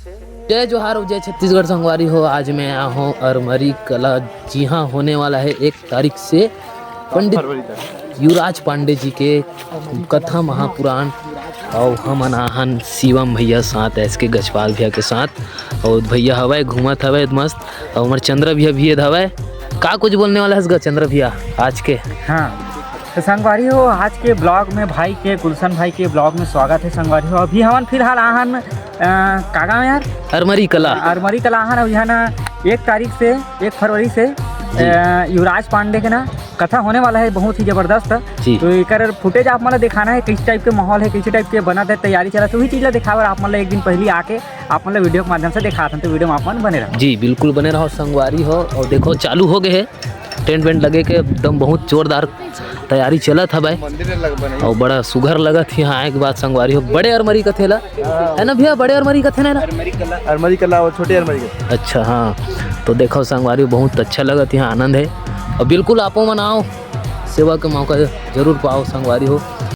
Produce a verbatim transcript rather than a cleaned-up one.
जय जोहार और जय छत्तीसगढ़ संगवारी हो। आज मैं आया हूँ अरमरी कला, जी हाँ, होने वाला है एक तारीख से पंडित युवराज पांडे जी के कथा महापुराण। और हमन आहन शिवम भैया साथ, एस के गजपाल भैया के साथ, और भैया हवय घूमत हवय मस्त, और हमर चंद्र भैया भी हवय। का कुछ बोलने वाला है इसका चंद्र भैया आज के? हाँ, तो संगवारी हो, आज के ब्लॉग में भाई के, गुलशन भाई के ब्लॉग में स्वागत है संगवारी हो। अभी हमन फिलहाल आहन, अ, का गाँव यार? अरमरी कला। अरमरी कला आहन, अभी है ना, एक तारीख से, एक फरवरी से, अ, युवराज पांडे के ना कथा होने वाला है, बहुत ही जबरदस्त। जी। तो एकर फुटेज आप मन ला दिखाना है, किस टाइप के माहौल है, किस टाइप के बनत है, तैयारी चलत है, वही चीज ला दिखावे। आप मन ला एक दिन पहली आके आप मन ला वीडियो के माध्यम से दिखात हन, तो वीडियो में आप मन बने रहो। जी, बिल्कुल बने रहो संगवारी हो। और देखो, चालू हो गए है, टेंट वेंट लगे के एकदम बहुत जोरदार तैयारी चलत हवय। और बड़ा सुघर लगत हे। हाँ, एक बात संगवारी हो, बड़े अरमरी कथे ला, है ना भैया? बड़े अरमरी कथे ना, ना? अरमरी कला और छोटे अरमरी कथे। अच्छा, हाँ, तो देखो संगवारी हो, बहुत अच्छा लगत हे, आनंद है। और बिल्कुल आपो मन आओ, सेवा के मौका जरूर पाओ संगवारी हो।